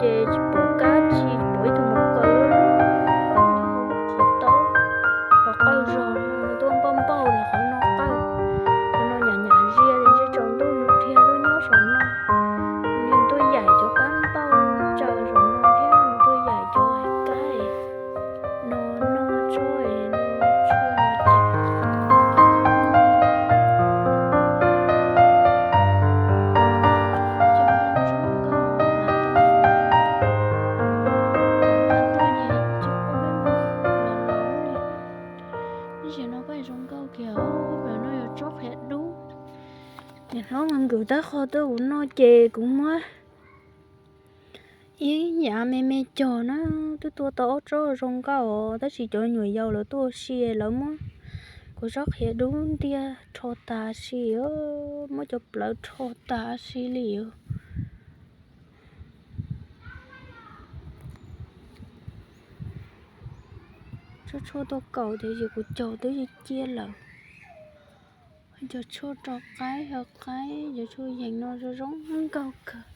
Ces tsis pom kab tsi, pom ib tug maum kaws loj loj nyob hauv qhov taub, qhov qawj zog no tuaj npauj npauj li qhov no qawj, qhov no nyam nyam zias ntshe tsaus ntuj nws dhia tuaj nyob saum no. Nws tuaj yaim cov kab npauj tsaws saum no thiab nws tuaj yaim cov hais kab no noj tsob es no tshuaj no ces Tab sis no kuj zoo nkauj kiag, no yog tsob qhiav dub. Niam hlob Nkws tab qho tuaj kuv noj ces kuv muab ib yav me me cog na, twb tua tau ob tsob zoo nkauj os, tab sis cov nyuam yaus lawv tuaj ua si lawv muab kuv tsob qhiav dub ntiag rho tas si, muab cov plawv rho tas si li. Tsob tshuaj tuaj kaus tias yog kuv cog twb ciaj lawm. Cov tshuaj rau qaib ho qaib, cov tshuaj yees no zoo zoo nkauj kawg,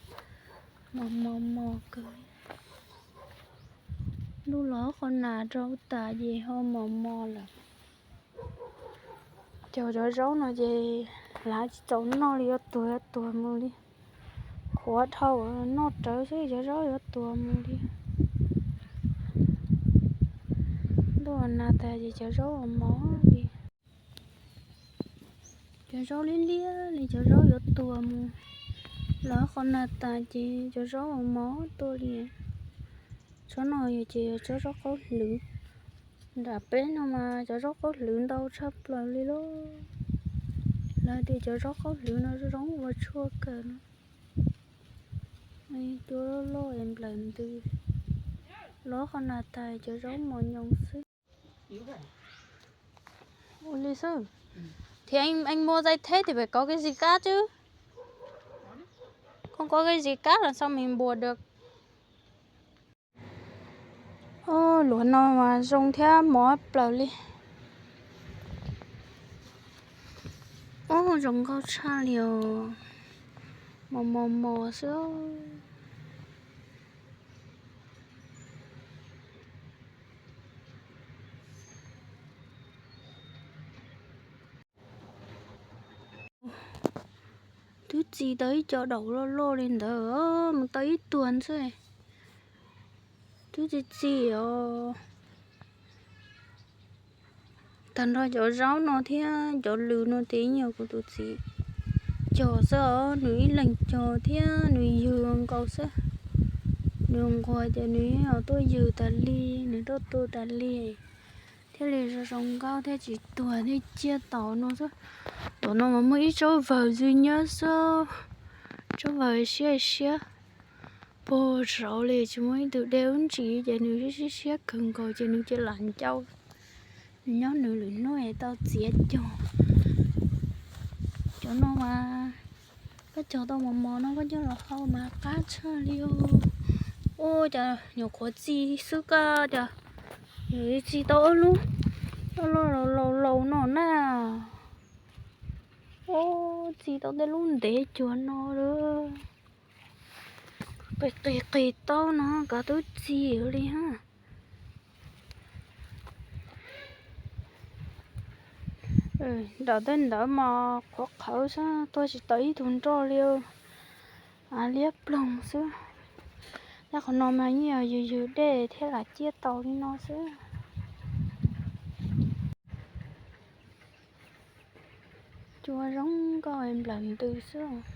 mos mos mos kawg. Ntuj los qhov nas rau tas ces ho mos mos lawm. Cog cov zaub no ces lav tsis txaus noj li, yuav tuag yuav tuag mus li. Qhuav dhau noj rawv xwb, cov zaub yuav tuag mus li. Ntuj nas tas ces cov zaub mos li. Cov zaub liab liab li, cov zaub yuav tuag mus. Lawv qhov nas tas ces cov zaub mos tuaj li. Tsob no yog ces yog tsob zaub qaub hlwv. Nram peb no mas cov zaub qaub hlwv ntau tshaj plaws li lauj. Lawv tias cov zaub qaub hlwv no zoo ua tshuaj kawg no. Cua loj loj es nplawm ntws. Lawv qhov nas tas cov zaub mos nyoos xwb. Ua li xwb. Thì anh anh mua giấy thế thì phải có cái gì cắt chứ. Không có cái gì cắt làm sao mình bùa được. Oj, luav no mas zoo thiab mos plaws li. Oj, zoo nkauj tshaj li os. Mos mos mos xwb. Twb txi tau ib co daum loj loj li ntawd, mus tau ib tuag xwb. Twb txi txi os. Tag nrho cov zaub no thiab cov lws no ces yog kuv tus txiv cog xwb os, nws ib leeg cog thiab nws ywg nkaus xwb. Nws nquag ces nws tuaj ywg tas li, nws tuaj tu tas li, thiaj li zoo zoo nkauj thiab tsis tuag thiab ciaj tau no xwb. Tom no mas muaj ib tsob vawg ntxwg nyob xwb, tsob vawg siab siab puag saud li, tsis muaj ib tug dej ub ntsis ces nws siab siab kawg nkaus ces nws cia li lam ncau. Nws nyob nws lwm hnub es tau txiav cog. Cov no mas koj cog tau mos mos no koj coj los hau mas qab tshaj li os. Ua cas nyuam qhuav txi xwb koj cas yus txi tau ob lub loj loj laus laus no na. Ub, txi tau tej lub ntev cuag no lawm. Qis qis qis taub no kav tub txi li ha. Nram tej ntawd mas qhuav qhawv xwb, tuaj tsis tau ib tug nroj li. Liab ploog xwb. Tej qhov no mas yeej yog ywg ywg dej thiaj lam ciaj tau li no xwb. Cua zoo nkauj nplawm ntws xwb.